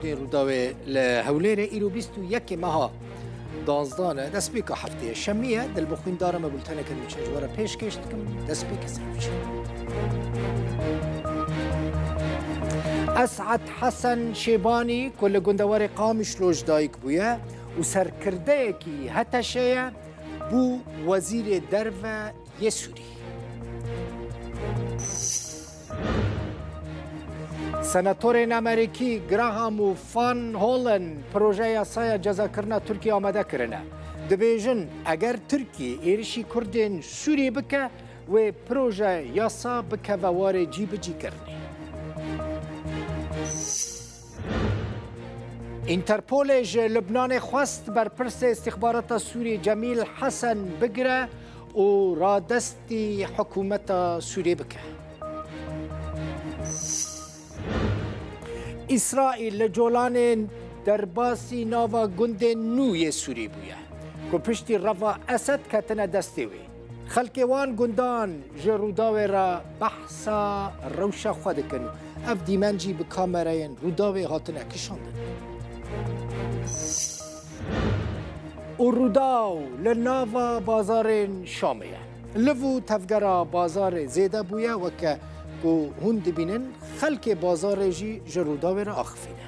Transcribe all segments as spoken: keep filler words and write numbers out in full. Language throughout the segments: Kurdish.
Rûdawê li Hewlêrê îro bîst û yekê meha danzdan e, destpêka heftê ye, şemî ye. Dilbixwîn dara me bulteneke nûçe ji we re pêşkêş dikim. Destpêkê ser biçin. Es'ed Hesen Şêbanî ku li gundewarê Qamişlo ji dayik bûye û serkirdeyekî HTŞ'ê ye, bû wezîrê derve yê Sûrî. Senatorên Amerîkî Graham û Van Hollen projeya yasaya cezakirina Tirkiyê amade kirine. Dibêjin, eger Tirkiye êrişî Kurdên Sûriyê bike, wê proje yasa bikeve warê cîbicîkirinê. Înterpolê ji Lubnanê xwest berpirsê îstîxbarata Sûrî Cemîl Hesen bigire û radestî hikûmeta Sûriyê bike. Îsraîl li Colanê derbasî nava gundên nû yê Sûrî bûye, ku piştî reva Esed ketine destê wê. Xelkê wan gundan ji Rûdawê re behsa rewşa xwe dikin û ev dîmen jî bi kamerayên Rûdawê hatine kişandin. Û Rûdaw li nava bazarên Şamê ye. Liv û tevgera bazarê zêde bûye, weke ku hûn dibînin, xelkê bazarê jî ji Rûdawê re axifîne.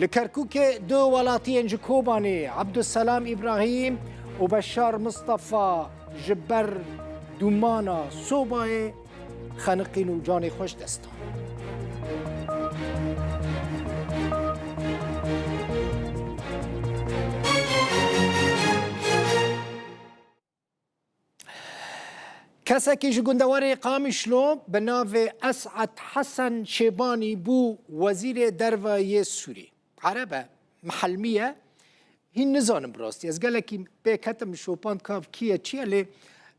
Li Kerkûkê du welatiyên ji Kobanê, Ebdulselam Îbrahîm û Beşar Mistefa, ji ber dûmana sobayê xeniqîn û canê xwe ji dest dan. Kesekî ji gundewarê Qamişlo bi navê Es'ed Hesen Şêbanî bû wezîrê derve yê Sûrî. Ereb e, mihelmî ye. Hîn nizanim bi rastî. Ez gelekî pê ketim, şopand ka ev kî ye, çi ye, lê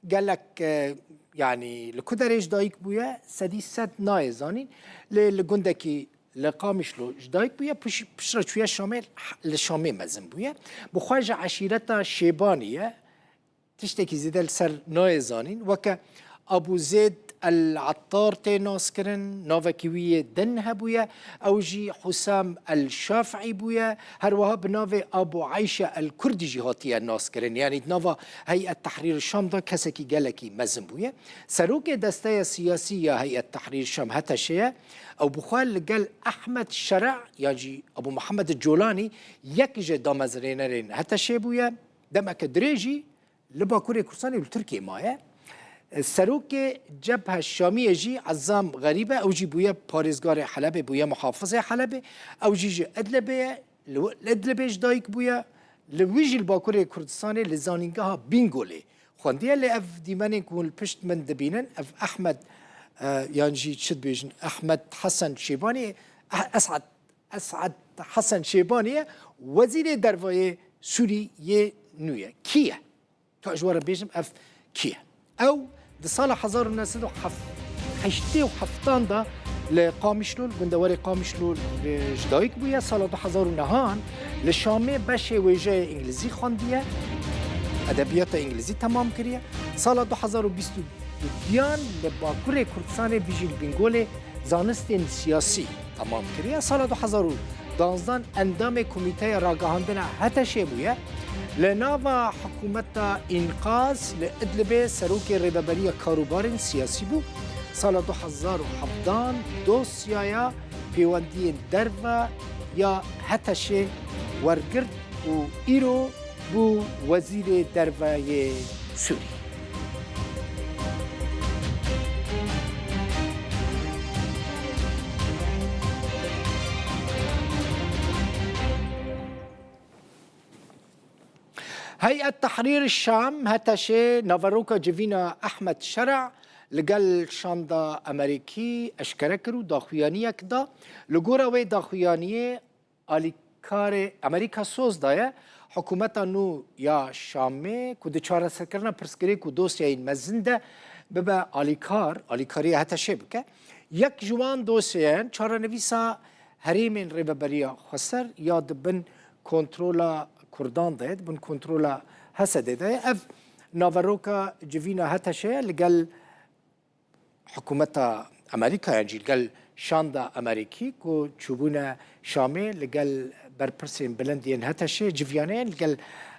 gelek, e, yanî li ku derê ji dayik bûye, sedî sed nayê zanîn. Lê li gundekî li Qamişlo ji dayik bûye, piş-, piştre çûye Şamê, li Şamê mezin bûye. Bi xwe ji eşîreta Şêbanî ye. Tiştekî zêde li ser nayê zanîn. Weke Abu Zêd el Ettar tê naskirin, navekî wî yê din hebûye. Ew jî Husam el Şafî bûye. Her wiha bi navê Abu Eyşe el Kurdî jî hatiye naskirin. Yanî di nava Heyet Tehrîr Şam de kesekî gelekî mezin bûye. Serokê desteya siyasî ya Heyet Tehrîr Şam, HTŞ'ê ye. Ew bi xwe li gel Ehmed Şera yan jî Abu Muhammed Colanî yek ji damezrênerên HTŞ'ê bûye. Demeke dirêj jî li Bakurê Kurdistanê û li Tirkiyê maye. Serokê Cebhe Şamiyê jî Ezam Xerîb e, ew jî bûye parêzgarê Helebê, bûye muhafizê Helebê. Ew jî ji Idlibê ye, li, li Idlibê ji dayik bûye. Li wî jî li Bakurê Kurdistanê li zanîngeha Bîngolê xwendiye. Lê ev dîmenên ku hûn li pişt min dibînin, ev Ehmed, e, yan jî çi dibêjin, Ehmed Hesen Şêbanî, eh, Esad, Esad Hesen Şêbanî ye, wezîrê derve yê Sûrî yê nû ye. Kî ye? Ka ji we re bêjim, ev kî ye? Ew di sala hezar û neh sed û heştê û heftan de li Qamişlo, li gundewarê Qamişlo, e, ji dayik bûye. Sala du hezar û nehan li Şamê beşê wêjeyê îngilîzî xwendiye, edebiyata îngilîzî temam kiriye. Sala du hezar û bîst û duyan li Bakurê Kurdistanê, vî jî li Bîngolê, zanistên siyasî temam kiriye. Sala du hezar û danzdan endamê Komîteya Ragihandina HTŞ'ê bûye. Li nava hikûmeta Înqaz li Idlibê serokê rêveberiya karûbarên siyasî bû. Sala du hezar û hevdan dosyaya pêwendiyên derve ya HTŞ'ê wergirt û îro bû wezîrê derve yê Sûrî. Heyet Tehrîr Şam, HTŞ'ê, naveroka civîna Ehmed Şera li gel şanda Amerîkî eşkere kir û daxuyaniyek da. Li gora wê daxuyaniyê, alîkarê Amerîka soz daye hikûmeta nû ya Şamê ku di çareserkirina pirsgirêk û dosyayên mezin de bibe alîkar, alîkariya HTŞ'ê bike. Yek ji wan dosyeyan çarenivîsa herêmên Rêveberiya Xweser ya di bin kontrola Kurdan de ye, di bin kontrola HSD'ê de ye. Ev naveroka civîna HTŞ'ê ye li gel hikûmeta Amerîka yan jî li gel şanda Amerîkî ku çûbûne Şamê li gel berpirsên bilind yên HTŞê civiyane, li gel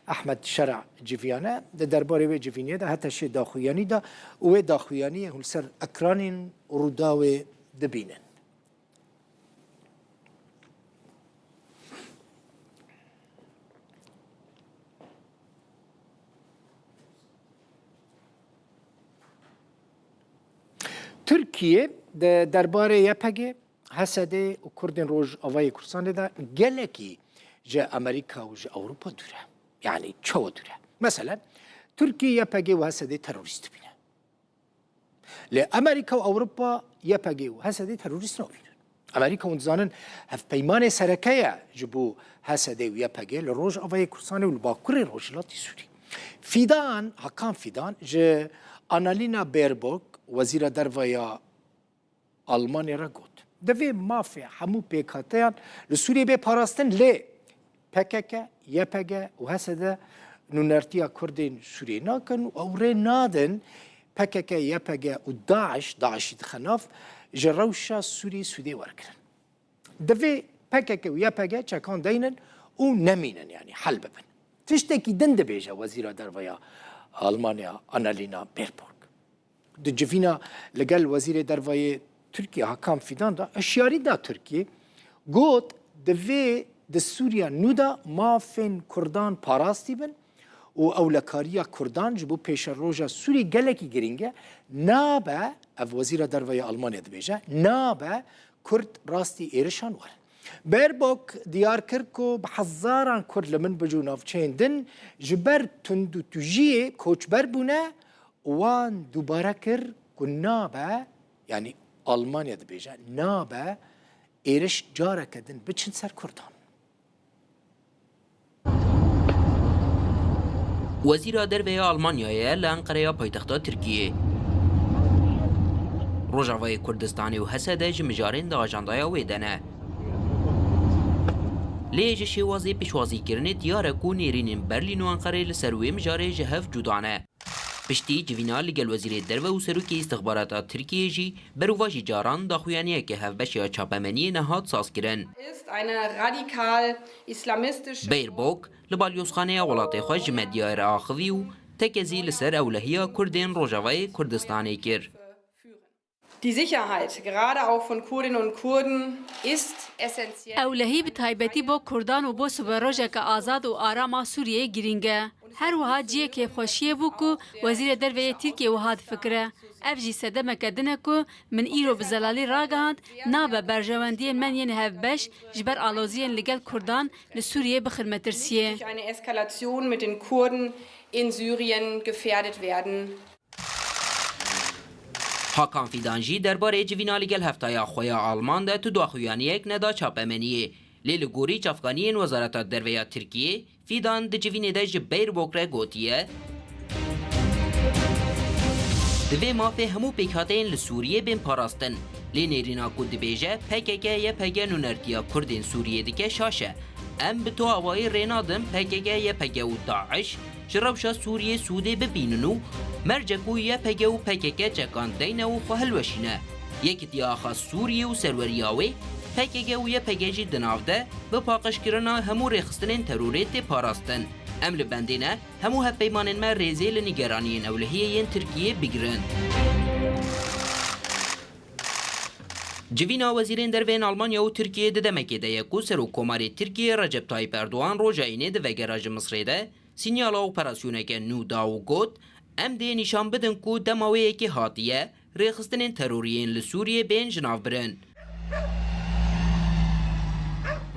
Ehmed Şera civiyane. Di derbarê wê civînê de HTŞê daxuyanî da û wê daxuyaniyê hûn li ser ekranên Rûdawê dibînin. Tirkiye di derbarê YPG, HSD û Kurdên Rojavayê Kurdistanê de gelekî ji Amerîka û ji Ewropa dûr e. Yanî çawa dûr e? Meselen, Tirkiye YPG û HSD terorîst dibîne. Lê Amerîka û Ewropa YPG û HSD terorîst nabînin. Amerîka, hûn dizanin, hevpeymanê sereke ye ji bo HSD û YPG li Rojavayê Kurdistanê û li Bakurê Rojhilatê Sûrî. Fîdan, Hakan Fîdan ji Annalena Baerbock, wezîra derve ya Almanya re got, divê mafê hemû pêkhateyan li Sûriyê bê parastin, lê P K K, Y P G û H S D nûnertiya Kurdên Sûriyê nakin û ew rê nadin P K K, Y P G û DAIŞ, DAIŞî dixe nav, ji rewşa Sûriyê sûdê wergirin. Divê P K K û Y P G çekan deynin û nemînin, yanî hel bibin. Tiştekî din dibêje Wezîra Derve ya Almanya Annalena Baerbock. Di civîna li gel Wezîrê Derve yê Tirkiye Hakan Fidan de hişyarî da Tirkiye, got, divê di Sûriya nû de mafên Kurdan parastî bin û ewlekariya Kurdan ji bo pêşeroja Sûriyê gelekî girîng e. Nabe, ev Wezîra Derve ya Almanya dibêje, nabe Kurd rastî êrişan werin. Baerbock diyar kir ku bi hezaran Kurd li min bic û navçeyên din ji ber tundûtûjiyê koçber bûne û wan dubare kir ku nabe, yanî Almanya dibêje, nabe êriş careke din biçin ser Kurdan. Wezîra Derve ya Almanyayê ye li Enqereya paytexta Tirkiyê. Rojavayê Kurdistanê û H S D ji mijarên di ajandaya wê de ne. Lê ji şêwazê piştwazîkirinê diyar e ku nêrînên Berlîn û Enqerê li ser wê mijarê ji hev cuda ne. Piştî civîna li gel Wezîrê Derve û Serokê Îstixbarata Tirkiyê jî berovajî caran daxuyaniyeke hevbeş ya çapemeniyê nehat sazkirin. Ist eine radikal islamistische Baerbock li balyozxaneya welatê xwe ji medyayê re axivî û tekezî li ser ewlehiya Kurdên Rojavayê Kurdistanê kir. Die Sicherheit, gerade auch von Kurdinnen und Kurden, ist essentiell. Ewlehî bi taybetî bo Kurdan û bo siberojeke azad û aram a Sûriyeyê girîng e. Her wiha cihê kêfxweşiyê bû ku Wezîrê Derve yê Tirkiyê wiha difikire. Ev jî sedemeke din e ku min îro bi zelalî ragihand, nabe berjewendiyên me yên hevbeş ji ber aloziyên li gel Kurdan li Sûriyê bixin metirsiyê. Durch eine Eskalation mit den Kurden in Syrien gefährdet werden. Hakan Fidan jî derbarê civîna li gel heftaya xwe ya Alman de tu daxuyaniyek neda çapemeniyê. Lê li gorî çavkaniyên Wezareta Derve ya Tirkiyê, Fidan di civînê de ji Baerbock re gotiye, divê mafê hemû pêkhateyên li Sûriyê bên parastin. Lê nêrîna ku dibêje P K K Y P G nûnertiya Kurdên Sûriyê dike şaş e. Em bi tu awayî rê nadin P K K Y P G û DAIŞ ji rewşa Sûriyê sûdê bibînin û merce ku Y P G û P K K çekan deyne û xwe hilweşîne. Yekîtiya Axa Sûriyê û serweriya wê, P K K û Y P G jî di nav de bi paqijkirina hemû rêxistinên terorê tê parastin. Em li bendê ne hemû hevpeymanên me rêzê li nîgeraniyên ewlehiyê yên Tirkiyê bigirin. Civîna wezîrên derve yên Almanya û Tirkiyê di demekê de ye ku Serokkomarê Tirkiyê Recep Tayyip Erdogan roja Înê di vegera ji Misrê de sînyala operasyoneke nû da û got, em dê nîşan bidin ku dema wê yekê hatiye, rêxistinên terorî yên li Sûriyê bên jinavbirin.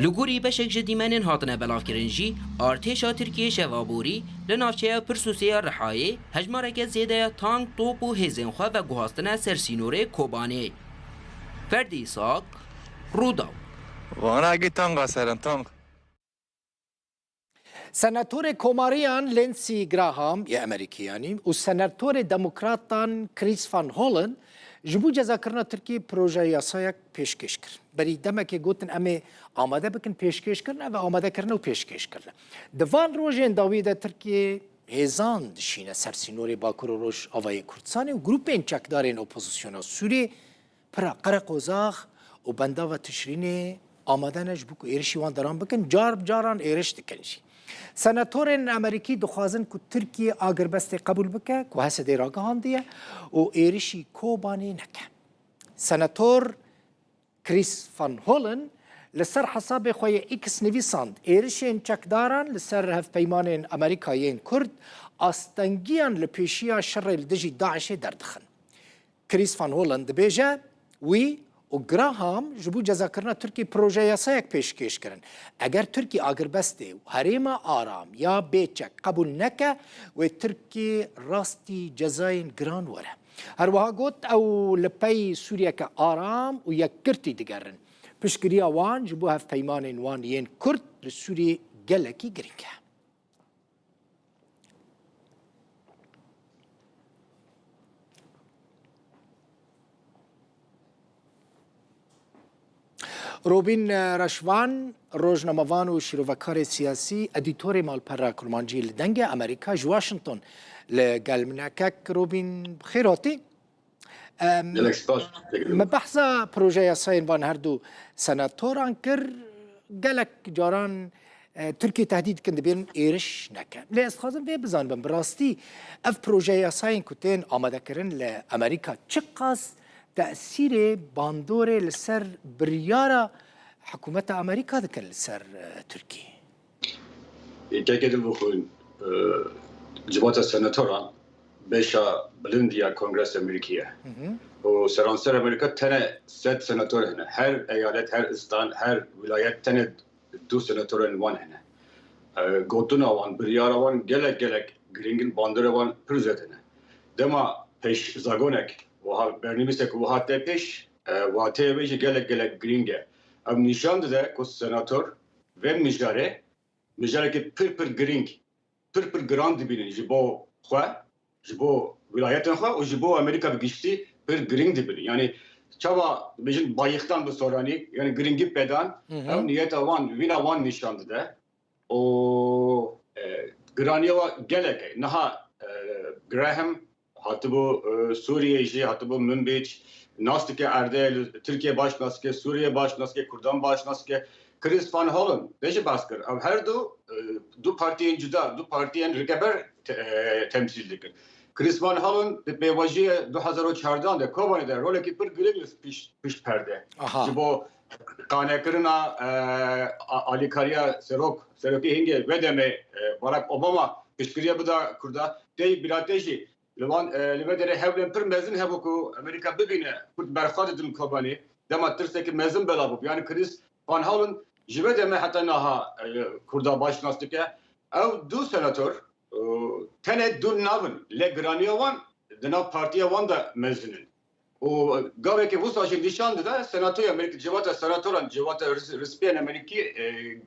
Li gorî beşek ji dîmenên hatine belavkirin jî, artêşa Tirkiyê şeva borî li navçeya Pirsûsê ya Rihayê hejmareke zêde ya tank, top û hêzên xwe veguhastine ser sînorê Kobanê. Ferdî Îsak, Rûdaw. Vana gî tanga serin tang. Senatorê Komariyan Lindsey Graham yê Amerîkî yanî û Senatorê Demokratan Chris Van Hollen ji bo cezakirina Tirkiyê projeya yasayek pêşkêş kir. Berî demekê gotin, em ê amade bikin pêşkêşkirin, ev e amadekirin û pêşkêşkirin. Di van rojên dawî de Tirkiye hêzan dişîne ser sînorê Bakur û Rojavayê Kurdistanê û grûpên çekdarên opozisyona Sûriyê pira qereqozax û bendava Tişrînê amade ne ji bo ku êrişî wan deran bikin, car bi caran êriş dikin jî. Senatorên Amerîkî dixwazin ku Tirkiye agirbestê qebûl bike ku Hesedê ragihandiye û êrişî Kobanê neke. Senator Chris Van Hollen li ser hesabê xwe yê X nivîsand, êrişên çekdaran li ser hevpeymanên Amerîka yên Kurd astengiyan li pêşiya şerê li dijî DAIŞê derdixin. Chris Van Hollen dibêje, wî û Graham ji bo cezakirina Tirkiyê proje yasayek pêşkêş kirin. Eger Tirkiye agirbestê û herêma aram ya bêçek qebûl neke, wê Tirkiye rastî cezayên giran were. Her wiha got, ew li pey Sûriyeke aram û yekgirtî digerin. Piştgiriya wan ji bo hevpeymanên wan yên Kurd li Sûriyê gelekî girîng e. Robîn Reşvan, rojnamevan û şîrovekarê siyasî, edîtorê malpera kurmancî li Dengê Amerîka ji Washington li gel min e. Kek Robîn, bi xêr hatî. Em, Gelek spas. Me behsa proje yasayên van her du senatoran kir. Gelek caran, e, Tirkiye tehdît dikin, dibên êriş neke. Lê ez dixwazim vê bizanibim, bi rastî ev proje yasayên ku tên amadekirin li Amerîka çiqas tesîrê bandorê li ser biryara hikûmeta Amerîka dikin li ser, e, Tirkiye? Yekeke din bixwin, e, civata senatoran beşa bilind ya Kongresa Amerîkî ye. Hı hı. Û seranser Amerîka tene sed senator hene. Her eyalet, her istan, her wilayet tene du senatorên wan hene. E, gotina wan, biryara wan gelek gelek giring in, bandora wan pir zêde ne. Dema pêş zagonek, wiha bernivîsek wiha te pêş, e, wateyê wê jî gelek gelek giring e. Ev nîşan dide ku senator vê mijarê, mijarekî pir pir giring, pir pir giran dibînin ji bo xwe, ji bo wîlayetên xwe û ji bo Amerîka bi giştî pir giring dibînin. Yanî çawa dibêjin bayixtan bi soranî, yanî giringî pedan, Hı hı. ew niyeta wan, vîna wan nîşan dide. Û, e, giraniya wa gelek e. Niha, e, Graham hatibû, e, Sûriyê jî, hatibû Minbîc, nas dike erdê, li Tirkiye baş nas dike, Sûriye baş nas dike, Kurdan baş nas dike. Chris Van Hollen de jî behs kir. Ev her du, e, du partiyên cuda, du partiyên rikeber te-, e, temsîl dikin. Chris Van Hollen di pêvajoya du hezar û çardan de Kobanê de rolekî pir giring li pişt, pişt perde. Aha. Ji bo qanekirina, e, a-, alîkariya serok, serokê hingê vê demê, e, Barack Obama piştgiriya bida Kurda. Tey bîra te jî li van, e, li vê derê hewlên pir mezin hebû ku Amerîka bibîne Kurd berxwe didin Kobanê. Dema tirsekî mezin belav bû. Yani Chris Van Hollen ji vê demê heta niha, e, Kurda baş nas dike. Ew du senator, e, tenê du nav in. Lê giraniya wan di nav partiya wan de mezin in. Û gaveke wisa jî nîşan dide, Senatoya Amerîkî, civata senatoran, civata ris-, rispiyên Amerîkî, e,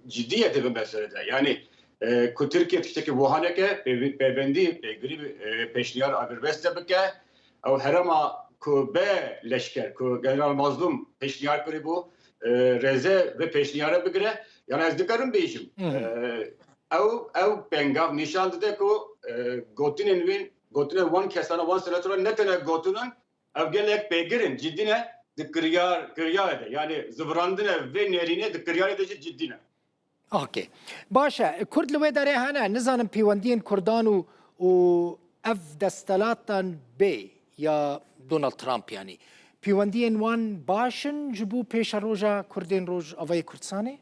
cidî ye di vê meselê de. Yanî, e, ku Tirkiye tiştekî wiha neke, pêvi-, pêvendî, pêgirî, e, pêşniyar agirbeste bike, ew herêma ku be leşker, ku General Mazlûm pêşniyar kirîbû, e, rêze vê pêşniyare bigire. Yanî ez dikarim bêjim, Hı hı. e, ew, ew pengav nîşan dide ku, e, gotinên wî, gotinên wan kesana, wan senatoran ne tene gotin in, ev gelek pêgir in, cidî ne, di kiryar, kiryarê de, yanî zivirandine vê nêrînê di kiryarê de jî cidî ne. Ok. Baş e. Kurd li wê derê hene, nizanim pêwendiyên Kurdan û, û ev destelatan bê ya Donald Trump, yanî pêwendiyên wan baş in ji bo pêşeroja Kurdên Rojavayê Kurdistanê?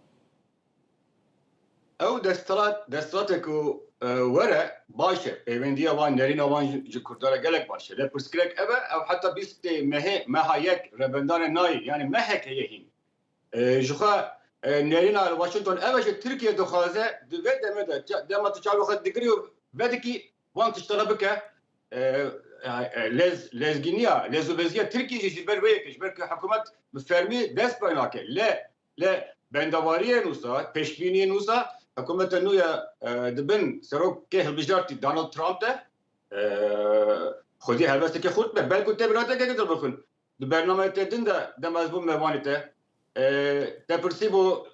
Ew desthilat, desthilatê ku, e, were baş e. Pêwendiya wan, nerîna wan ji, ji Kurdan re gelek baş e. Lê pirsgirêk ev e, ew heta bîstê mehê, meha yek rebendanê nayê, yanî mehek heye hîn. E, ji xwe, e, nerîna li Washington ev e, ji Tirkiye dixwaze di vê demê de, ca-, dema tu çavê xwe digirî û vedikî wan tiştana bike, e, e, e, lez-, lezgîniya, lezûbezîya Tirkiyê jî ji ber wê yekê, ji ber ku hikûmet bi fermî dest pê nake. Lê, lê bendewariyên wisa, pêşbîniyên wisa, hikûmeta nû ya, e, di bin serokê hilbijartî Donald Trump de, e, xwedî helwesteke xurt be. Belku tê biratekeke dil bixwin. Di bernameyê te din de, dema ez bûm mêvanê te, e, te pirsîbû, e,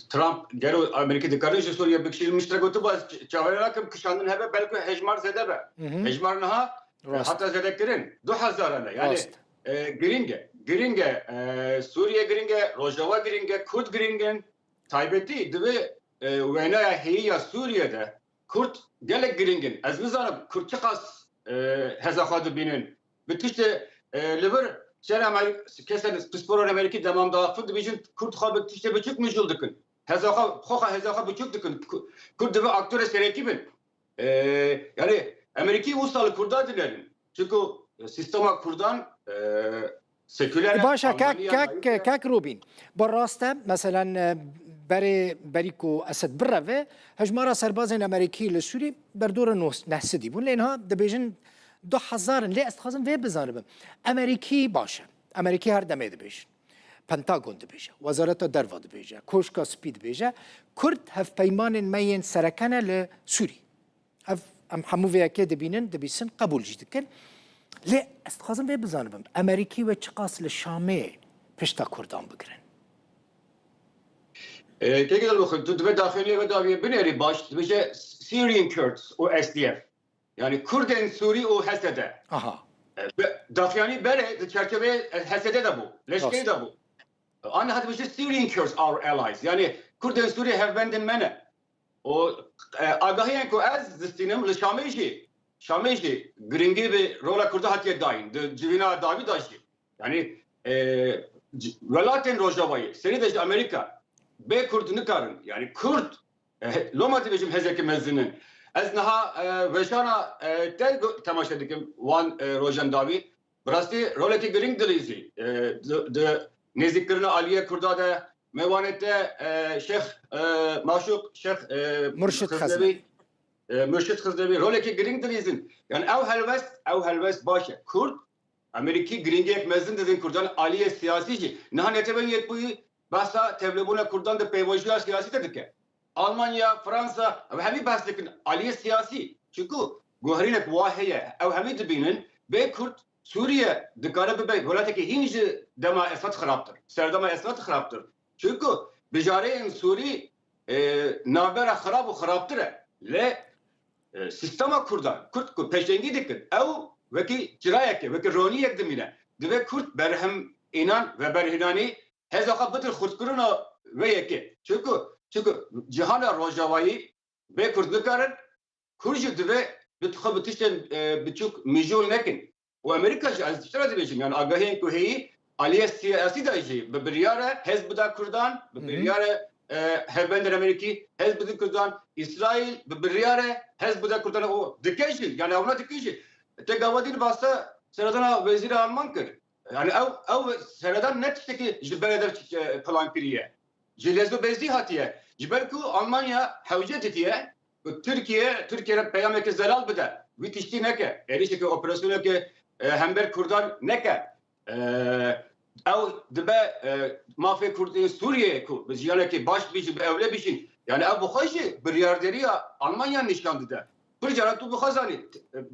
Trump gero Amerîkî dikarin ji Sûriye bikişînin, min ji te gotibû ez ç-, çaverê nakim kişandin hebe, belku hejmar zêde be. Hı hı. Hejmar niha, e, Rast. hata zêdekirin. Du hezar e ne. Yani, Rast. e, girîng e. giring e. E, Sûriye giring e, Rojava giring e, Kurd giring in. Taybetî di vê, e, wêneya heyî ya Sûriye de Kurd gelek giring in. Ez nizanim Kurd çiqas, e, heza xwe dibînin. Bi tiştê, e, li vir şer Amer-, kesên pisporên Amerîkî demam diaxifin dibêjin Kurd xwe bi tiştê biçûk mijûl dikin. Heza xwe, xwe xwe heza xwe biçûk dikin. Ku-, Kurd divê aktorê serekî bin. E, yani Amerîkî wisa li Kurda dinerin. Çunku sîstema Kurdan, e, seküler e, Baş e, kek, Almanya kek, layîk e. Kek Robîn. Bi rast e, meselen, e, berê, berî ku Esed bireve, hejmara serbazên Amerîkî li Sûrî berdora nos-, neh sedî bûn. Lê niha dibêjin du hezar in. Lê ez dixwazim vê bizanibim. Amerîkî baş e. Amerîkî her demê dibêjin. Pentagon dibêje, Wezareta Derva dibêje, Koşka Spî dibêje, Kurd hevpeymanên me yên sereke ne li Sûrî. Ev em hemû vê yekê dibînin, dibîsin, qebûl jî dikin. Lê ez dixwazim vê bizanibim, Amerîkî wê çiqas li Şamê pişta Kurdan bigirin? E, kekê Dildoxin, tu divê daxuyaniyê ve dawiyê binêrî baş, dibêje Syrian Kurds û S D F. Yani Kurdên Sûrî û H S D. Aha. E, be-, daxuyanî berê di çerçeveyê, e, H S D de bû, leşkerî Rast. de bû. Aniha dibêje Syrian Kurds are allies. Yani Kurdên Sûrî hevbendên me ne. O, e, agahiyên ku ez distînim li Şamê jî, Şamê jî giringî bi rola Kurda hatiye dayîn. Di civîna dawî de jî. Yani, e, c-, welatên Rojavayê, serî de jî Amerîka, bê Kurd nikarin. Yani Kurd, e, loma dibêjim hezeke mezin in. Ez niha, e, weşana, e, te go-, temaşe dikim wan, e, rojan dawî. Bi rastî rolekî girîng dilîzî, e, di, di nêzîkkirina aliyê Kurda de, mêvanê te, e, Şêx, e, Maşûq, Şêx, e, Murşid Xizlewî, Xizlewî. e, Murşid Xizlewî rolekî girîng dilîzin. Yani ew helwest, ew helwest baş e. Kurd, Amerîkî giringiyek mezin didin Kurdan aliyê siyasî jî. Niha Netewên Yekbûyî behsa tevlêbûna Kurdan di pêvajoya siyasî de dike. Almanya, Fransa, ew hemî behs dikin aliyê siyasî. Çunku guherînek wa heye. Ew hemî dibînin, bê Kurd Sûriye dikare bibe welatekî hîn ji dema Esad xirabtir. Serdema Esad xirabtir. Çunku bijareyên Sûrî, e, navbera xirab û xirabtir e. Lê, e, sîstema Kurdan, Kurd ku pêşengî dikin, ew wekî çirayek e, wekî roniyek dimîne. Divê Kurd berhem înan ve berhînanî heza xwe bidin xurtkirina vê yekê. Çunku, çunku cihana Rojavayî bê Kurd nikarin, Kurd jî divê bi xwe bi tiştên, e, biçûk mijûl nekin. Û Amerîka jî, ez tiştera dibêjim, yani agahiyên ku heyî aliyê siyasî de jî bi biryar e hez bida Kurdan, bi Hı hı. biryar e, e, hevbendên Amerîkî hez bidin Kurdan, Îsraîl bi biryar e hez bida Kurdan û dike jî, yani ewna dike jî. Te gava dîn basa seredana wezîra Alman kir. Yani ew, ew seredan ne tiştekî ji berê de, e, plan kiriye. Ji lez û bezî hatiye. Ji ber ku Almanya hewce didiye ku Tirkiye, Tirkiye re peyameke zelal bide. Wî tiştî neke. Êrişeke, operasyoneke, e, hember Kurdan neke. E, ew dibe, e, mafê Kurdên Sûriyeyê ku bi jiyanekê baş bijîn, bi ewle bijîn. Yani ew bi xwe jî biryarderiya Almanya nîşan dide. Pir caran tu bi xwe zanî,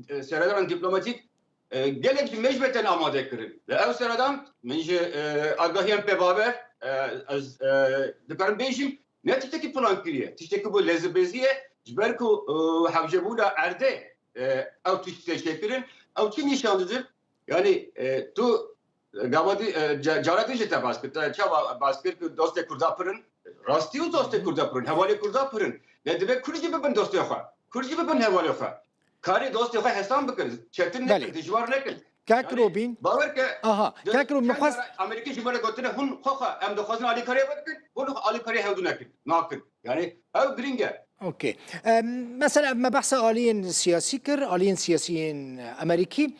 e, e, seredaran dîplomatîk E, gelek ji me ji me tên amade kirin. Li ew seredan min ji, e, agahiyên pêbawer, e, ez, e, dikarim bêjim, ne tiştekî plan kiriye, tiştekî bû lezibêzî ye, ji ber ku, e, hewcebûna erdê, e, ew tişt tê çêkirin, ew çi nîşan didin? Yani, e, tu gava dî, e, ca-, cara dî jî te bas kir, te çawa bas kir ku dostê Kurda pir in? Rastî û dostê Kurda pir in, hevalê Kurda pir in. Lê divê Kurd jî bibin dostê xwe, Kurd jî bibin hevalê xwe. Karê dostê xwe hesab bikin, çetin nekin, Belê. dijwar nekin. Kek Yani, Robîn. bawer ke Aha, di Kek Robîn, min çend xwest cara Amerîkî ji me re gotine, hûn xwe xwe, em dixwazin alîkariyê vekin, hûn alîkariyê hevdû nekin, nakin. Yani, ew giring e. Okey. Em, mesela, me behsa aliyên siyasî kir, aliyên siyasiyên Amerîkî.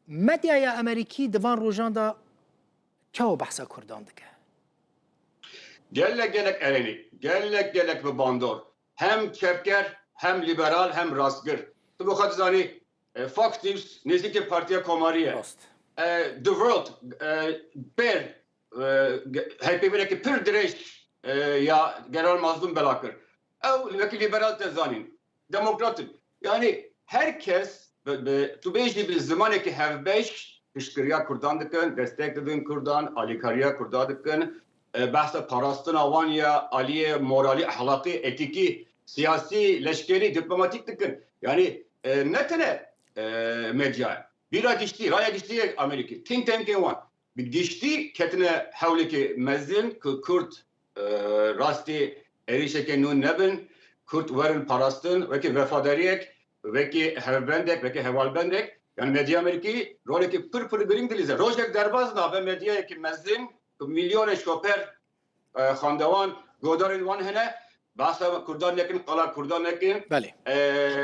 Medyaya Amerîkî di van rojan de çawa behsa Kurdan dike? Gelek, gelek erênî, gelek, gelek bi bandor. Hem çepger, hem liberal, hem rastgir. Tu bi xwe dizanî, e, Fox News nêzîkê Partiya Komarî ye. Rast. E, The World, e, pêr, e, ge-, hevpeyvînekî pir dirêj, e, ya General Mazlûm bela kir. Ew wekî liberal te zanîn. Demokrat in. Yani her kes bi, bi, tu bêjî bi zimanekî hevbeş piştgiriya Kurdan dikin, destek didin Kurdan, alîkariya Kurda dikin, e, behsa parastina wan ya aliyê moralî, ehlaqî, etîkî, siyasî, leşkerî, dîplomatîk dikin. Yani, e, ne tene, e, medya. Bîra giştî, raya giştî yê Amerîkî, think tankên wan. bi giştî ketine hewlekî mezin ku Kurd, e, rastî êrîşeke nû nebin, Kurd werin parastin, wekî wefadariyek, wekî hevbendek, wekî hevalbendek. Yani medya Amerîkî rolekî pir pir girîng dilîze. Rojek derbas nabe medyayekî mezin ku milyonê şoper, e, xwendewan, godarên wan hene, behsa Kurdan nekin, qala Kurdan nekin, Belê. e,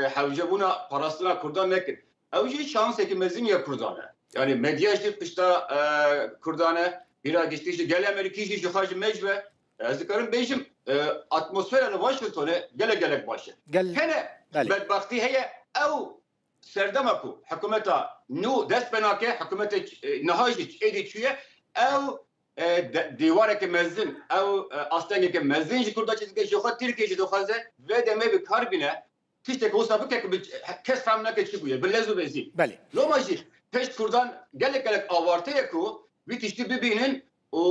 hewcebûna parastina Kurdan nekin. Ew jî şansekî mezin ya Kurdan e. Yani medya jî pişta, e, Kurdan e, bîra giştî jî gelê Amerîkî jî ji xwe ji me ji ve. Ez dikarim bêjim, e, atmosfera li Washingtonê gelek gelek baş e. Gel- Hene Belê. bedbaxtî heye, ew serdema ku hikûmeta nû dest pê nake, hikûmetê, e, niha jî êdî çûye, ew, e, de-, dîwareke mezin, ew, e, astengeke mezin ji Kurda çêdike, ji xwe Tirkiye jî dixwaze vê demê bi kar bîne, tiştek wisa bike ku bi, kes fehm nake çi bûye, bi lez û bezî. Belê. Loma jî pêş Kurdan gelek gelek awarte ye ku vî tiştî bibînin û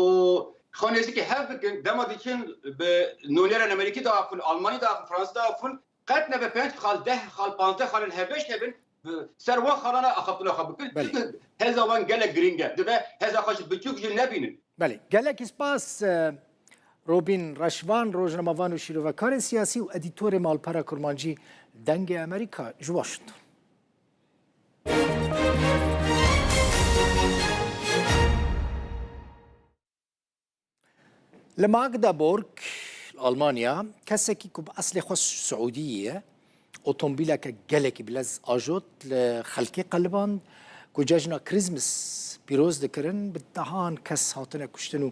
xwe nêzîkî hev bikin, dema diçin bi nûnerên Amerîkî diaxivin, Almanî diaxivin, Fransî diaxivin, qet nebe pênc xal, deh xal, panzdeh xalên hevbeş hebin, bi ser wan xalana axaftina xwe bikin. Belê. Çünkü heza wan gelek girîng e. Dibe heza xwe ji biçûk jî nebînin. Belê. Gelek spas, e, Robîn Reşvan, rojnamevan û şîrovekarê siyasî û edîtorê Malpera Kurmancî, Dengê Amerîka ji Washington. Li Magdeburg, li Almanya, kesekî ku bi eslê xwe Siûdî ye, otomobîleke gelekî bi lez ajot li xelkê qeliband ku cejna Christmas pîroz dikirin, bi dehan kes hatine kuştin û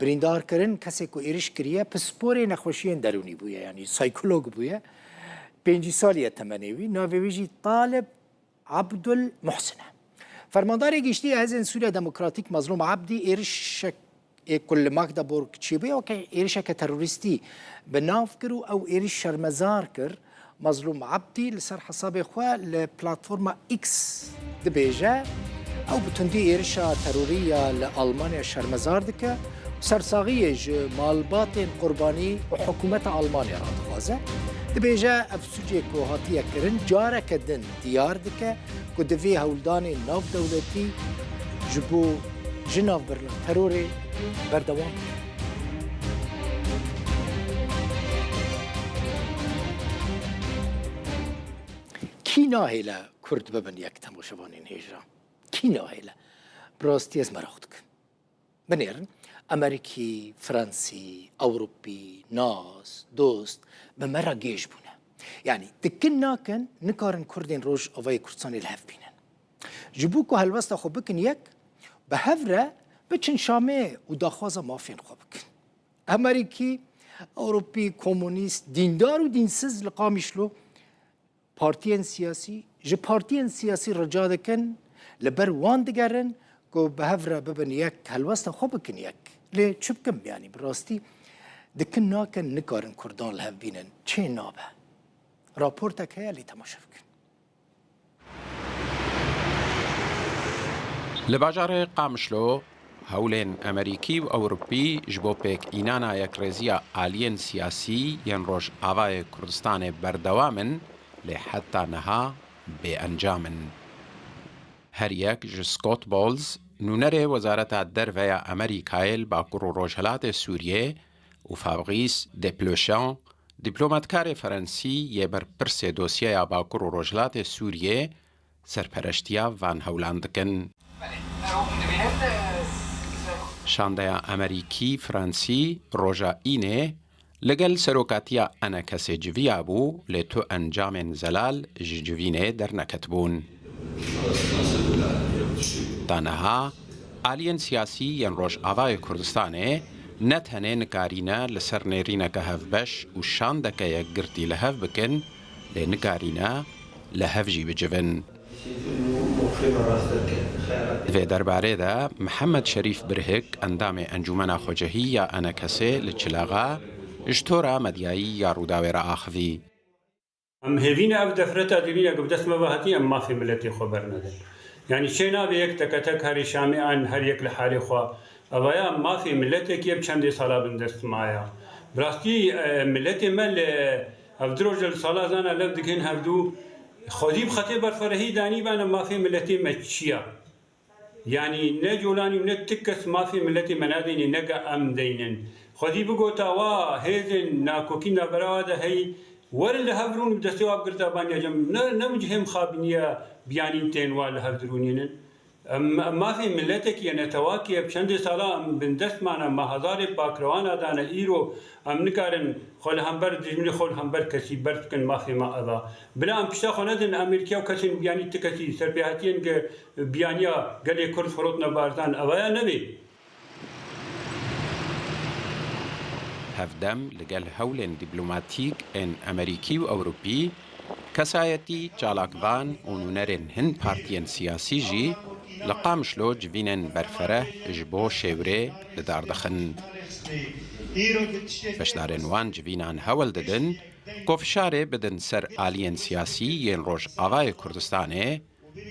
birîndar kirin. Kesê ku êriş kiriye, pisporê nexweşiyên derûnî bûye, yanî psîkolog bûye. Pêncî salî ye temenê wî, navê wî jî Talib Abdul Muhsin e. Fermandarê Giştî ya Hêzên Sûriya Demokratîk Mazlûm Abdî êrişek ê ku li Magdeburg çêbûye weke êrişeke terorîstî bi nav kir û ew êriş şermezar kir. Mazlûm Abdî li ser hesabê xwe li platforma X dibêje, ew bi tundî êrişa terorî ya li Almanya şermezar dike û sersaxiyê ji malbatên qurbanî û hikûmeta Almanya re dixwaze. Dibêje, ev sûcê ku hatiye kirin careke din diyar dike ku divê hewldanên navdewletî ji bo jinavbirina terorê berdewam bikin. Kî nahêle Kurd bibin yek, temaşevanên hêja? Kî nahêle? Bi rastî ez meraq dikim. Binêrin, Amerîkî, Fransî, Ewropî, nas, dost, bi me re gêj bûne. Yanî, dikin nakin, nikarin Kurdên Rojavayê Kurdistanê li hev bînin. Ji bo ku helwesta xwe bikin yek, bi hev re biçin Şamê û daxwaza mafên xwe bikin. Amerîkî, Ewropî, komunîst, dîndar û dînsiz li Qamişlo, partiyên siyasî, ji partiyên siyasî rica dikin, li ber wan digerin ku bi hev re bibin yek, helwesta xwe bikin yek. Lê çi bikim, yanî bi rastî dikin nakin, nikarin Kurdan li hev bînin. Çê nabe. Raportek heye, lê temaşe bikin. Li bajarê Qamişlo, hewlên Amerîkî û Ewropî ji bo pêkînana yekrêziya aliyên siyasî yên Rojavayê Kurdistanê berdewam in, lê heta niha bêencam in. Her yek ji Scott Bowles, nûnerê Wezareta Derve ya Amerîkayê li Bakur û Rojhilatê Sûriyê, û Fabrice Desplechin, dîplomatkarê Ferensî yê berpirsê dosyeya Bakur û Rojhilatê Sûriyê, serpereştiya van hewlan dikin. Şandeya Amerîkî-Fransî roja Înê li gel serokatiya ENKSê civiya bû, lê tu encamên zelal ji civînê derneketibûn. Ta niha, aliyên siyasî yên Rojavayê Kurdistanê ne tenê nikarîne li ser nêrîneke hevbeş û şandeke yekgirtî li hev bikin, lê nikarîne li hev jî bicivin. Di vê derbarê de Mihemed Şerîf Birhik, endamê Encûmena Xwecihî ya ENKSê li Çilaxa, ji tora medyayî ya Rûdawê re axivî. Em hêvî ne ev defreta dêrîne ku bi dest me ve hatî, em mafê miletê xwe bernedin. Yanî çê nabe yek teke tek herî Şamê an her yek li halê xwe. Evaya mafê miletekî ye bi çendê sala bin dest maya. Bi rastî, e, miletê me li hevdu roja li sala zana lev dikin hevdu xwedî bi xetê berferehî danî bane mafê miletê me çi ya? Yanî ne Colanî û ne ti kes mafê miletê me nadeyne, neke em deynin. Xwedî bigota wa hêzên nakokî navbera wa de hey werin li hev rûn û destê wa bigirta baniya cem. Ne, ne min cihê mixabiniye biyanîn tên wa li hev dirûnînin. Em, em mafê miletekî ye, netewakî ye, bi çendê sala em bindest mane, me hezarê pakrewana dane, îro em nikarin xwe li hember dijminê xwe li hember kesî berz bikin, mafê me ev e. Bila em pişta xwe nedin Amerîkaya û kesên biyanî ti kesî serpêhatiyên ge-, biyaniya gelê Kurd firotne Barzan, ev aya nebê. Hevdem li gel hewlên dîplomatîk ên Amerîkî û Ewropî, kesayetî, çalakvan û nûnerên hin partiyên siyasî jî li Qamişlo civînên berfereh ji bo şêwirê li dar dixin. Beşdarên wan civînan hewl didin ku fişarê bidin ser aliyên siyasî yên Rojavayê Kurdistanê,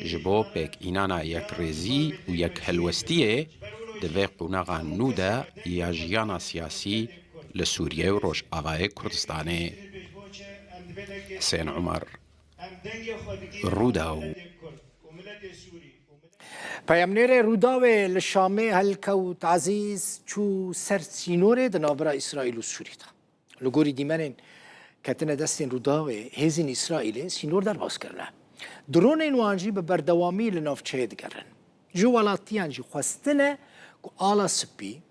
ji bo pêkînana yekrêzî û yekhelwestiyê di vê qonaxa nû de ya jiyana siyasî li Sûriye û Rojavayê Kurdistanê. Hisên Umar, Rûdaw. Peyamnêrê Rûdawê li Şamê helkewt Ezîz çû ser sînorê di navbera Îsraîl û Sûrî de. Li gorî dîmenên ketine destên Rûdawê, hêzên Îsraîlê sînor derbas kirine. Dronên wan jî bi berdewamî li navçeyê digerin. Ji welatiyan jî xwestine ku ala spî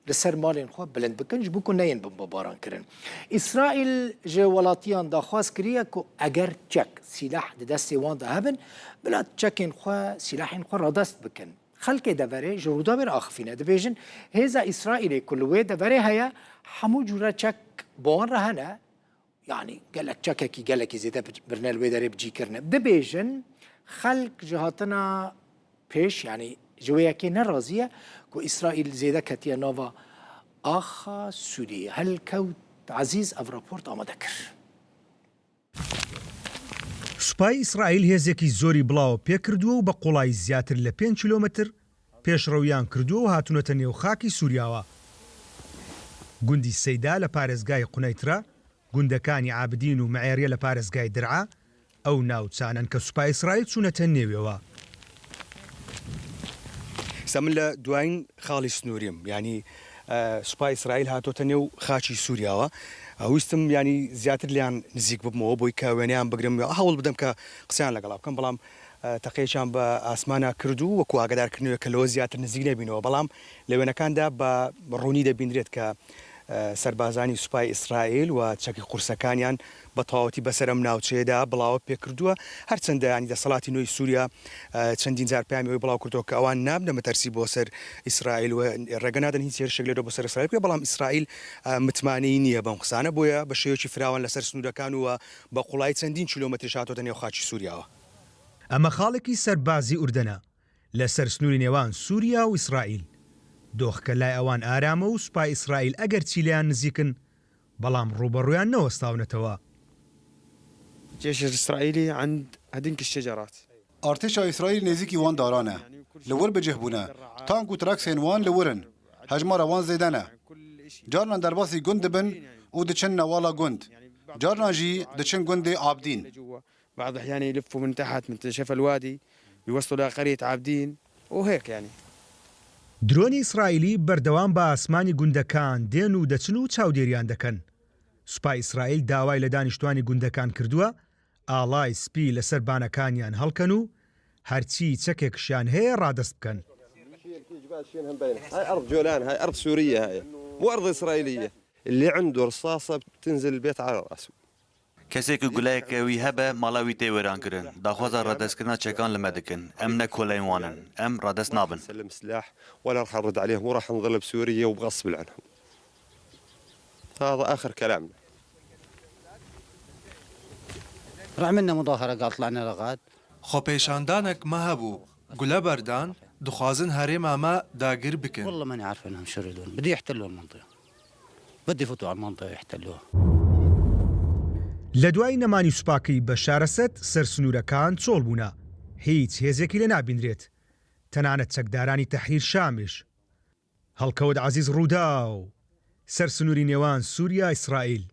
li ser malên xwe bilind bikin, ji bo ku neyên bombebaran kirin. Îsraîl ji welatiyan daxwaz kiriye ku eger çek, sîleh di destê wan de hebin, bila çekên xwe, sîlehên xwe radest bikin. Xelkê deverê ji Rûdawê re axifîne. Dibêjin, hêza Îsraîlê ku li wê deverê heye, hemû cûre çek bi wan re hene. Yanî gelek çekekî, gelekî zêde bir-, birine li wê derê bi cî kirine. Dibêjin, xelk ji hatina pêş, yanî ji wê yekê nerazî ye ku Îsraîl zêde ketiye nava axa Sûriyê. Helkewt Ezîz ev raport amade kir. سوپای ئیسرائیل هێزێکی زۆری بڵاوە پێکردووە و بە قوڵایی زیاتر لە پێنج کیلۆمەتر پێشڕەویان کردووە و هاتوونەتە نێو خاکی سووریاوە. گوندی سەیدا لە پارێزگای قونەیترە، گوندەکانی عابدین و مەعێریە لە پارێزگای درعا، ئەو ناوچانەن کە سوپای ئیسرائیل چوونەتە نێوێوە. سە من لە دوایین خاڵی سنووریم، یعنی، ئە، سوپای ئیسرائیل هاتۆتە نێو خاچی سووریاوە. ئە، ویستم، یعنی، زیاتر لیان نزیک ببمەوە، بۆی کە وێنەیان بگرم، یا هەوڵ بدەم کە قسەیان لەگەڵا بکەم، بەڵام، ئە، تەقەیەکیان بە ئاسمانا کردو وەکو ئاگادار کردنەوە کە لەوە زیاتر نزیک نەبینەوە، بەڵام لە وێنەکاندا بە ڕوونی دەبینرێت کە، ئە، سەربازانی سوپای ئیسرائیل و چەکی قورسەکانیان بە تەواوەتی بەسەر ئەم ناوچەیەدا بڵاوە پێکردووە. هەرچەندە، یانی، دەسەڵاتی نوێی سووریا، ئە، چەندین جار پەیامی ئەوەی بڵاو کردووە کە ئەوان نابنە مەترسی بۆ سەر ئیسرائیل و ڕێگە نادەن هیچ هێرشێک لێرە بۆ سەر ئیسرائیل بکرێت، بەڵام ئیسرائیل، ئە، متمانەی نییە بەم قسانە، بۆیە بە شێوەیەکی فراوان لەسەر سنوورەکان و بە قوڵایی چەندین کیلۆمەتریش هاتۆتە نێو خاکی سووریاوە. ئەمە خاڵێکی سەربازی ئوردەنە لەسەر سنووری نێوان سووریا و ئیسرائیل. دۆخەکە لای ئەوان ئارامە و سوپای ئیسرائیل ئەگەرچی لێیان نزیکن، بەڵام ڕووبەڕوویان نەوەستاونەتەوە. الجيش الإسرائيلي عند هدنك الشجرات. Artêşa Îsraîl nêzîkî wan daran e. Li wir bi cih bûne. Tank û traksên wan li wir in. Hejmara wan zêde ne. Carnan derbasî gund dibin û diçin newala gund. Carnan jî diçin gundê Abdîn. بعض الأحيان يلفوا من تحت، من شفا الوادي، يوصلوا لقرية عابدين، وهيك يعني. درۆنی ئیسرائیلی بەردەوام بە ئاسمانی گوندەکان دێن و دەچن و چاودێریان دەکەن. سوپای ئیسرائیل داوای لە دانیشتوانی گوندەکان کردووە ئاڵای سپی لەسەر بانەکانیان هەڵکەن و هەرچی چەکێکشیان هەیە ڕادەست بکەن. هاي أرض جولان، هاي أرض سورية، هاي مو أرض إسرائيلية. اللي عنده رصاصة بتنزل البيت على راسه. Kesê ku guleyeke wî hebe, mala wî tê wêrankirin. Daxwaza radestkirina çekan li me dikin. Em ne koleyên wan in. Em radest nabin. سلم سلاح ولا رح نرد عليهم وراح نظل بسوريا وبغصب عنهم. هذا آخر كلامنا. عملنا مظاهرة، قال طلعنا لغاد. Xwepêşandanek me hebû, gule berdan, dixwazin herêma me dagir bikin. والله ماني عارف إنهم شو يريدون. بدي يحتلوا المنطقة. بدي يفوتوا على المنطقة يحتلوها. لە دوای نەمانی سوپاکەی بەشار ئەسەد، سەرسنوورەکان چۆڵ بوونە. هیچ هێزێکی لێ نابینرێت. تەنانەت چەکدارانی تەحریر شامیش. هەڵکەوت عەزیز ڕووداو، سەرسنووری نێوان سووریا ئیسرائیل.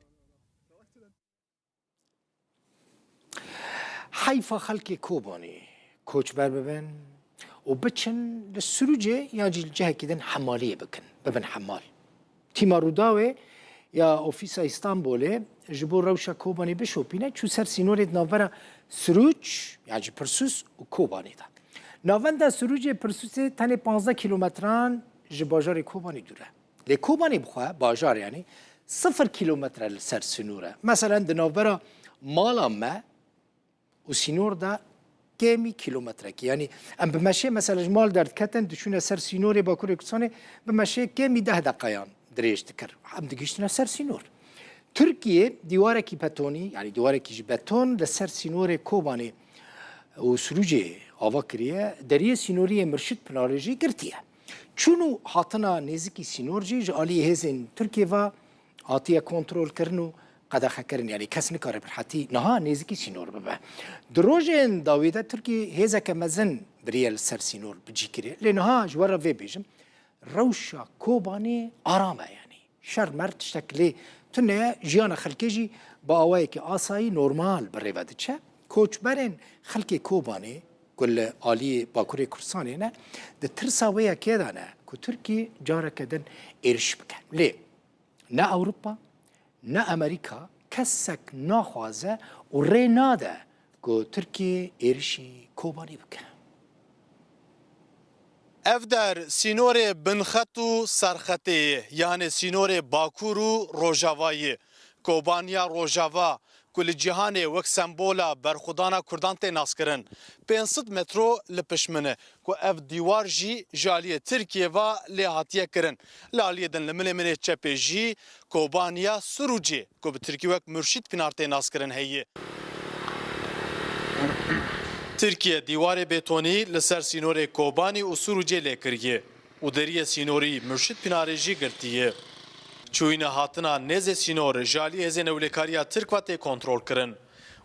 حەیفە خەڵکی کۆبانی کۆچبەر ببن. û biçin li Sirûcê yan jî li cihekî din hemaliyê bikin, bibin hemal. Tîma Rûdawê ya Ofîsa Îstanbulê ji bo rewşa Kobanê bişopîne, çû ser sînorê di navbera Sirûc, yan jî Pirsûs û Kobanê de. Navenda Sirûcê Pirsûsê tenê panzdeh kîlometran ji bajarê Kobanê dûr e. Lê Kobanê bi xwe, bajar yanî, sifir kîlometre li ser sînor e. Meselen, di navbera mala me û sînor de kêmî kîlometrekî. Yanî em bi meşê, mesela, ji mal derdiketin, diçûne ser sînorê Bakurê Kurdistanê, bi meşê kêmî deh deqeyan dirêj dikir. Em digihîştine ser sînor. Tirkiye dîwarekî betonî, yanî dîwarekî ji beton li ser sînorê Kobanê û Sirûcê ava kiriye, deriyê sînoriyê Mirşid Pinarê jî girtiye. Çûn û hatina nêzikî sînor jî ji aliyê hêzên Tirkiye ve hatiye kontrolkirin û qedexekirin, yanî kes nikare bi rehetî niha nêzikî sînor bibe. Di rojên dawî de Tirkî hêzeke mezin biriye li ser sînor bi cî kirê. Lê niha ji we re vê bêjim, rewşa Kobanê aram e, yanî şer mer tiştek lê tune ye, jiyana xelkê jî bi awayekî asayî normal bi rê ve diçe. Koçberên xelkê Kobanê ku li aliyê Bakurê Kurdistanê ne, di tirsa wê yekê de ne ku Tirkî careke din êriş bike. Lê ne Ewropa, ne Amerîka kesek naxwaze û rê nade ku Tirkiye êrişî Kobanê bike. Ev der sînorê binxet û serxetê ye, yanê sînorê Bakur û Rojava ye. Kobaniya Rojava ku li cîhanê wek sembola berxwedana Kurdan tê naskirin, pênc sed metro li pişt min e, ku ev dîwar jî ji aliyê Tirkiyê ve lê hatiye kirin. Li aliyê din li milê min ê çepê jî Kobaniya Sirûcê, ku bi tirkî wek Murşîd Pinar tê naskirin, heye. Tirkiye dîwarê betonî li ser sînorê Kobanî û Sirûcê lê kiriye û deriyê sînorî Murşîd Pinarê jî girtiye. Çûyîne hatina nêzê sînor ji alî hêzên ewlekariya Tirk ve tê kontrolkirin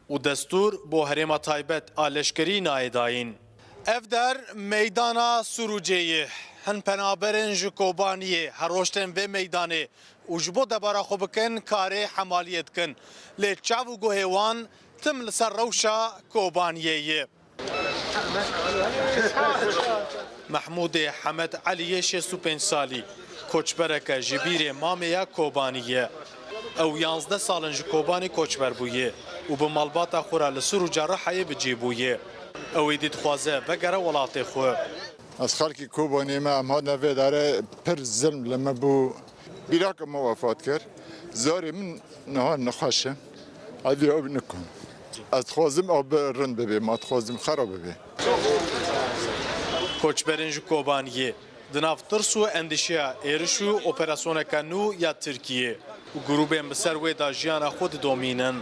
û destûr bo herêma taybet a leşkerî nayê dayîn. Ev der meydana Sirûcê ye. Hin penaberên ji Kobaniyê her roj tên vê meydanê û ji bo debara xwe bikin karê hemaliyê dikin. Lê çav û guhê wan tim li ser rewşa Kobaniyê ye. Mehmûdê Hemed Elî yê şêst û pênc salî, koçbereke ji bîrê mamê ya Kobanî ye. Ew yanzdeh sal in ji Kobanî koçber bûye û bi malbata xwe re li Sirûca Rihayê bi cî bûye. Ew êdî dixwaze vegere welatê xwe. Ez xelkî Kobanê me, em hatine vê derê, pir zilm li me bû. Bîraka me wefat kir. Zarê min niha nexweş e. Evî ew nikum. Ez dixwazim ew bi rind bibe, ma dixwazim xera bibe. Koçberên ji Kobaniyê di nav tirs û endîşeya êriş û operasyoneke nû ya Tirkiyê û grûbên bi ser wê de jiyana xwe didomînin.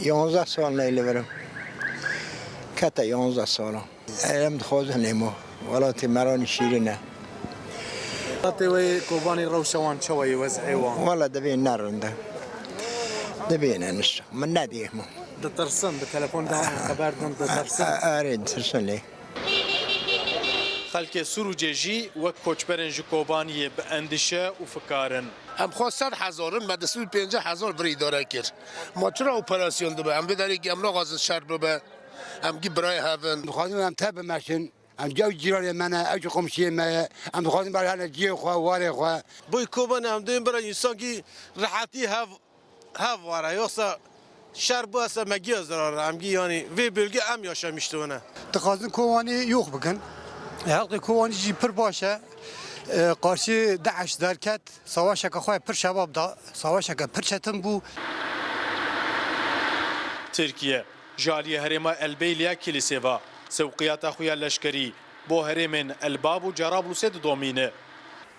Yanzdeh sal neyê li vir im. Kete yanzdeh sal. Em dixwazin êmo. Welatê me ranî şîrîn e. Welatê we yê Kobanî rewşa wan çawa ye, wez'ê wan? Wela divê ne rind e. Divê ne nişta. Min nedî êmo. Ditirsin, bi telefon de xeber din, ditirsin. A-, a-, erê, ditirsin lê. Xelkê Sirûcê jî wek koçberên ji Kobaniyê bi endîşe û fikar in. Em xwe sed hezar in, me du sed û pêncî hezar vir îdare kir. Ma çira operasyon dibe? Em vê derê em naxwazin şer bibe. Em gî birayê hev in. Dixwazin em te bimeşin. Em ew cîranê me ne, ew jî komşiyê me ye. Em dixwazin berhene ciyê xwe, warê xwe. Boy Kobanê em duyên bira însan gî rehetî hev, hev ware. Yoksa şer bu ese me giya zarar. Em gî yani vê bölge em yaşamıştı ona. Dixwazin Kobanî yox bikin. Xelkê Kobanî jî pir baş e. E, qarşî DAIŞ derket. Savaşeke xwe pir şebab da. Savaşeke pir çetin bû. Tirkiye ji aliyê herêma Elbeyliya Kilîsê ve sewqiyata xwe ya leşkerî bo herêmên Elbab û Cerablusê didomîne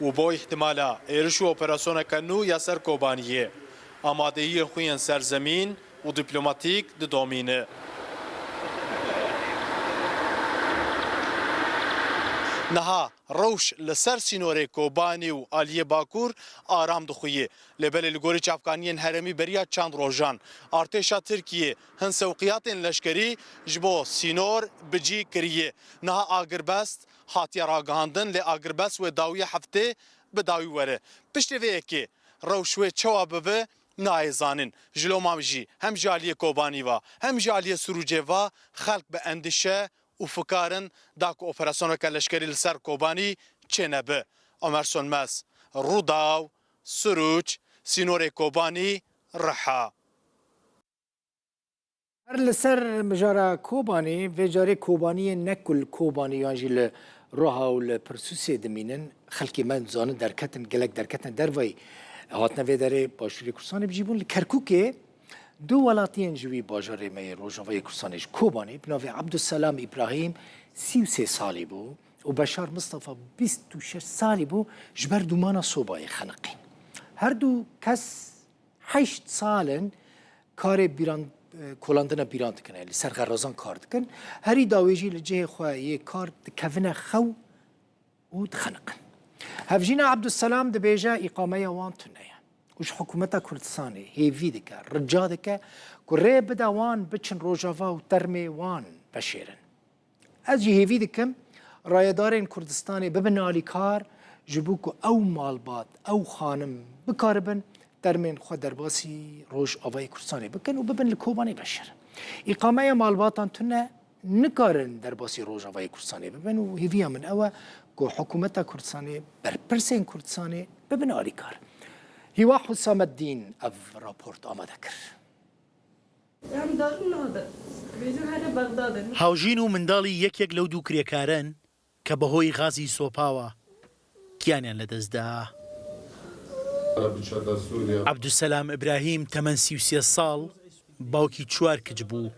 û bo îhtimala êriş û operasyoneke nû ya ser Kobaniyê amadeyiyên xwe yên serzemîn û dîplomatîk didomîne. Niha rewş li ser sînorê Kobanî û aliyê Bakur aram dixuye. Lê belê li gorî çavkaniyên herêmî beriya çend rojan artêşa Tirkiyê hin sewqiyatên leşkerî ji bo sînor bi cî kiriye. Niha agirbest hatiye ragihandin, lê agirbest wê dawiya heftê bi dawî were. Piştî vê yekê rewş wê çawa bibe nayê zanîn. Ji loma jî hem ji aliyê Kobanî ve hem ji aliyê Sirûcê ve xelk bi endîşe û fikarin da ku operasyoneke leşkerî li ser Kobanî çênebe. Omer Sönmez, Rûdaw, Suruç, sînorê Kobanî, Riha. Her li ser mijara Kobanî, vê carê Kobaniyê ne ku li Kobanî yan jî li Roha û li Pirsûsê dimînin, xelkê me dizanin derketin, gelek derketin dervayî, hatine vê derê Başûrê Kurdistanê bijî bûn. Li Kerkûkê du welatiyên ji wî bajarê me yê Rojavayê Kurdistanê ji Kobanî bi navê Ebdulselam Îbrahîm sî û sê salî bû û Beşar Mistefa bîst û şeş salî bû ji ber dûmana sobayê xeniqîn. Her du kes heşt sal in karê bîran, e, kolandina bîran dikin, li ser xerazan kar dikin. Herî dawê jî li cihê xwe yê kar dikevine xew û dixeniqin. Hevjîna Ebdulselam dibêje îqameya wan tune ye û ji hikûmeta Kurdistanê hêvî dike, rica dike ku rê bide wan biçin Rojava û termê wan veşêrin. Ez jî hêvî dikim, rayedarên Kurdistanê bibin alîkar, ji bo ku ew malbat, ew xanim bikaribin termên xwe derbasî Rojavayê Kurdistanê bikin û bibin li Kobanê veşêrin. Îqameya malbatan tune, nikarin derbasî Rojavayê Kurdistanê bibin û hêviya min ew e ku hikûmeta Kurdistanê, berpirsên Kurdistanê bibin alîkar. Hîwa Husameddîn ev raport amade kir. Em daxil nade. Bêjin here Bexdadê. Hawjîn û منداڵی یەکێک لەو دوو کرێکارەن کە بەهۆی غازی سۆپاوە گیانیان لەدەستدا. Ebdulselam Îbrahîm temen sî û sê sal، باوکی چوار کچ بوو.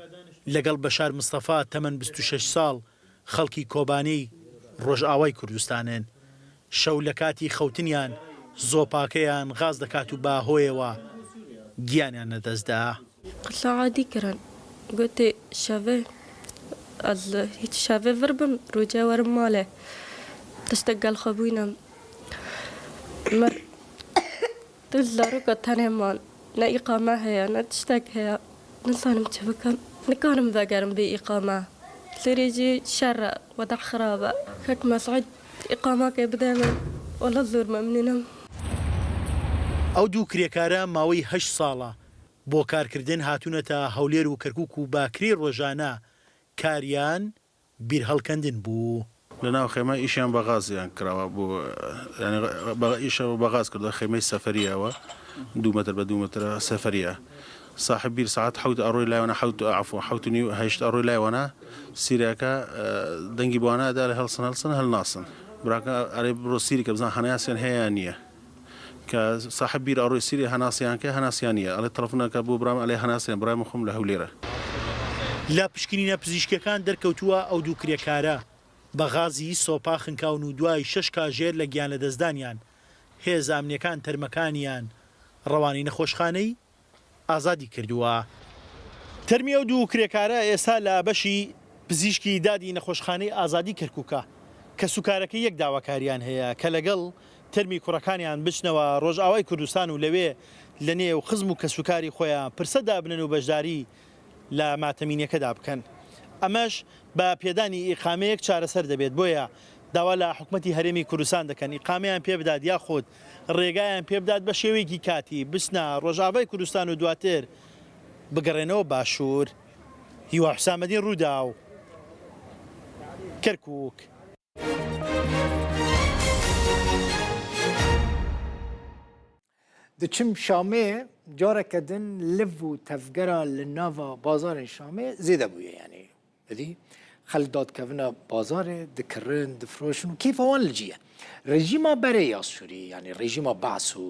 لەگەڵ بەشار مستەفا تەمەن بیست و شەش ساڵ، خەڵکی کۆبانێی ڕۆژئاوای کوردستانن. شەو لە کاتی خەوتنیان زۆپاکەیان غاز دەکات و بە هۆیەوە گیانیان لەدەستدا. قسە عادی کران. گوتی شەوێ، ئەز هیچ شەوێ ڤر بم، ڕووجێ وەرم ماڵێ. تشتێک گەل خۆ بووینە. مر. Tu li zaroka tenê man. Ne îqame heye, ne tiştek heye. Nizanim çi bikim. Nikarim vegerim bê îqame. Serê jî şer e, weda xirab e. Kek Mesûd îqamekê bide min. Wela zor memnûn im. ئەو دوو کرێکارە ماوەی هەشت ساڵە بۆ کارکردن هاتوونەتە هەولێر و کەرکووک و باکرێ ڕۆژانە کاریان بیرهەڵکەندن بوو. لە ناو خێمە ئیشیان بە غازیان کراوە بوو، یعنی بە، ئیشە بە غاز کردووە، خێمەی سەفەریەوە، دوو مەتر بە دوو مەترە سەفەریە. صاحب بیر ساعت حەوت ئەڕۆی لایوانە، حەوت، عفو، حەوت و نیو، هەشت ئەڕۆی لایوانە، سیرەکە، ئە، دەنگی بۆانە ئەدا لە هەڵسن، هەڵسن، هەڵناسن. براکە ئەرێ بڕۆ سیری کە بزان هەناسیان هەیە یان نییە. کە صاحب بیر ئەڕۆی سیری هەناسیان کە هەناسیان نییە. ئەڵێ تەلەفۆنەکە بۆ برام، ئەڵێ هەناسیان، برای من خۆم لە هەولێرە. لە پشکنینە پزیشکیەکان دەرکەوتووە ئەو دوو کرێکارە بە غازی سۆپا خنکاون و دوای شەش کاژێر لە گیان لەدەستدانیان، هێزە ئەمنیەکان تەرمەکانیان ڕەوانەی نەخۆشخانەی ئازادی کردووە. تەرمی ئەو دوو کرێکارە ئێستا لە بەشی پزیشکی دادی نەخۆشخانەی ئازادی کەرکووکە. کەسوکارەکە یەک داواکاریان هەیە کە لەگەڵ تەرمی کوڕەکانیان بچنەوە ڕۆژئاوای کوردستان و لەوێ لە نێو خزم و کەسوکاری خۆیان پرسە دابنن و بەشداری لە ماتەمینیەکەدا بکەن. ئەمەش بە پێدانی ئیقامەیەک چارەسەر دەبێت. بۆیە داوا لە حکومەتی هەرێمی کوردستان دەکەن ئیقامەیان پێ بدات، یاخود ڕێگایان پێ بدات بە شێوەیەکی کاتی بچنە ڕۆژاوای کوردستان و دواتر بگەڕێنەوە باشوور. هیوا حسامەدین، ڕووداو، کەرکووک. Diçim Şamê, careke din liv û tevgera li nava bazarên Şamê zêde bûye, yanî. Êdî xelk dadikevine bazarê, dikirin, difiroşin û kêfa wan li cî ye. Rejîma berê ya Sûrî, yanî rejîma Baas û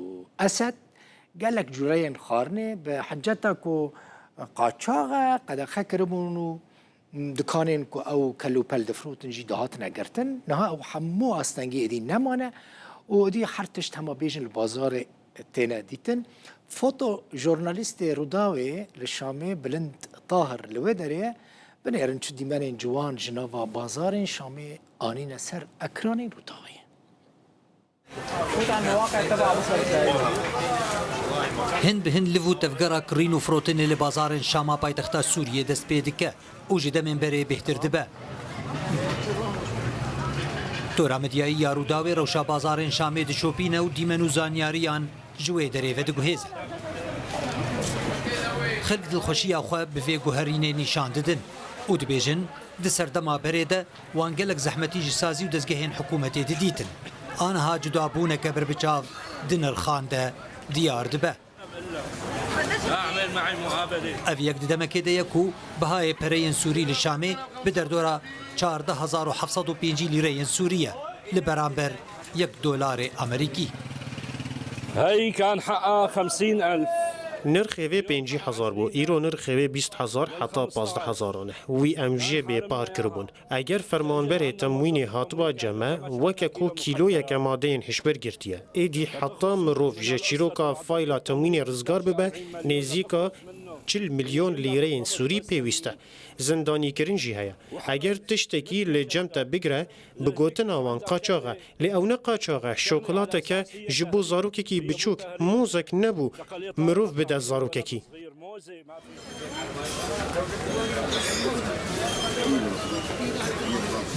Esed, gelek cureyên xwarinê bi hiceta ku qaçax e, qedexe kiribûn û dikanên ku ew kel û pel difirotin jî dihatine girtin. Niha ew hemû astengî êdî nemane û êdî her tişt hema bêjin li bazarê têne dîtin. Foto jurnalîstê Rûdawê li Şamê Bilind Tahir li wê derê ye. Binêrin çi dîmenên ciwan ji nava bazarên Şamê anîne ser ekranên Rûdawê. Hin bi hin liv û tevgera kirîn û firotinê li bazarên Şama paytexta Sûriyê dest pê dike û ji demên berê bêhtir dibe. Tora medyayî ya Rûdawê rewşa bazarên Şamê dişopîne û dîmen û zanyariyan ji wê derê vediguhêze. Xelk dilxweşiya xwe bi vê guherînê nîşan didin. Û dibêjin, di serdema berê de wan gelek zehmetî ji sazî û dezgehên hikûmetê didîtin. Aniha cudabûneke berbiçav di nirxan de diyar dibe. Ev yek di demekê de ye ku bihayê pereyên Sûrî li Şamê bi derdora çardeh hezar û heft sed û pêncî lîreyên Sûrî ye, li beramber yek dolarê Amerîkî. هاي كان حقها خمسين ألف. Nirxê vê pêncî hezar bû, îro nirxê vê bîst hezar heta pazdeh hezaran e. Wî em jê bêpar kiribûn. Eger fermanberê temwînê hatiba cem me, weke ku kîloyeke madeyên hişbir girtiye. Êdî heta mirov ji çîroka fayla temwînê rizgar bibe, nêzîka çil milyon lîreyên Sûrî pêwîst e. Zindanîkirin jî heye. Eger tiştekî li cem te bigre, bi gotina wan qaçax e. Lê ew ne qaçax e, şokolateke ji bo zarokekî biçûk, mozek nebû, mirov bide zarokekî.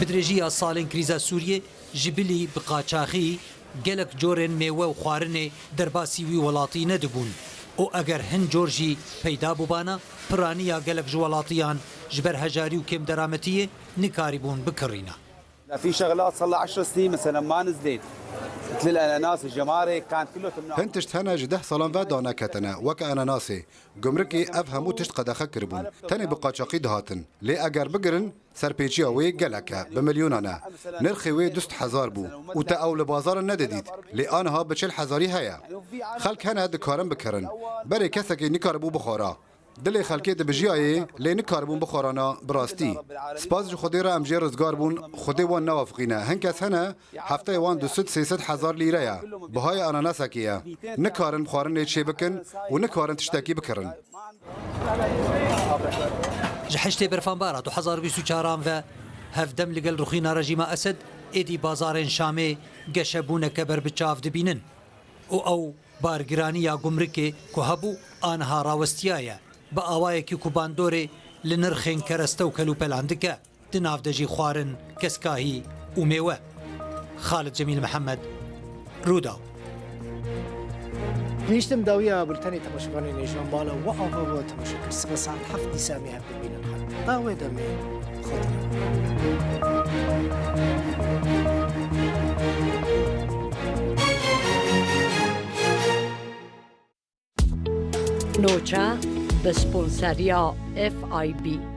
Bi dirêjiya salên krîza Sûriyê ji bilî bi qaçaxî gelek corên mêwe û xwarinê derbasî wî welatî nedibûn û eger hin cor jî peyda bûbana, piraniya gelek ji welatiyan ji ber hejarî û kêmderametiyê nikarîbûn bikirîna. لا، في شغلات صار لها عشر سنين مثلًا ما نزلت. مثل الأناناس، الجمارك، كانت كله تمنع. Hin tişt hene ji deh salan ve daneketine, weke enanasê, gumrikê, ev hemû tişt qedexe kiribûn. Tenê bi qaçaxî dihatin. Lê eger bigirin, serpêçiya wê gelek e, bi milyonan e. Nirxê wê du sed hezar bû û te ew li bazaran nedidît. Lê aniha bi çil hezarî heye. Xelk hene dikarin bikirin. Berê kesekî nikaribû bixwara. Dilê xelkê dibijiyayê, lê nikaribûn bixwarana bi rastî. Spas ji Xwedê re em jê rizgar bûn, Xwedê wan neafiqîne. Hin kes hene, hefteyê wan du sed sê sed hezar lîre ye. Bihayê ananasekê ye. Nikarin xwarinê çêbikin û nikarin tiştekî bikirin. Ji heştê Berfanbara du hezar bîst û çaran ve hevdem li gel rixîna rejîma Esed, êdî bazarên Şamê geşebûneke berbiçav dibînin. Û ew bargiraniya gumrikê ku hebû, aniha rawestiyaye, bi awayekî ku bandorê li nirxên kereste û kelûpelan dike, di nav de jî xwarin, keskahî û mêwe. Xalid Cemîl Mihemed, Rûdaw. Gihîştim dawiya bultenê temaşevanên hêja mala we ava we temaşe kir. Sibe saet heft dîsa em ê hev bibînin. Heta wê demê xwe Noça bi sponseriya F I B.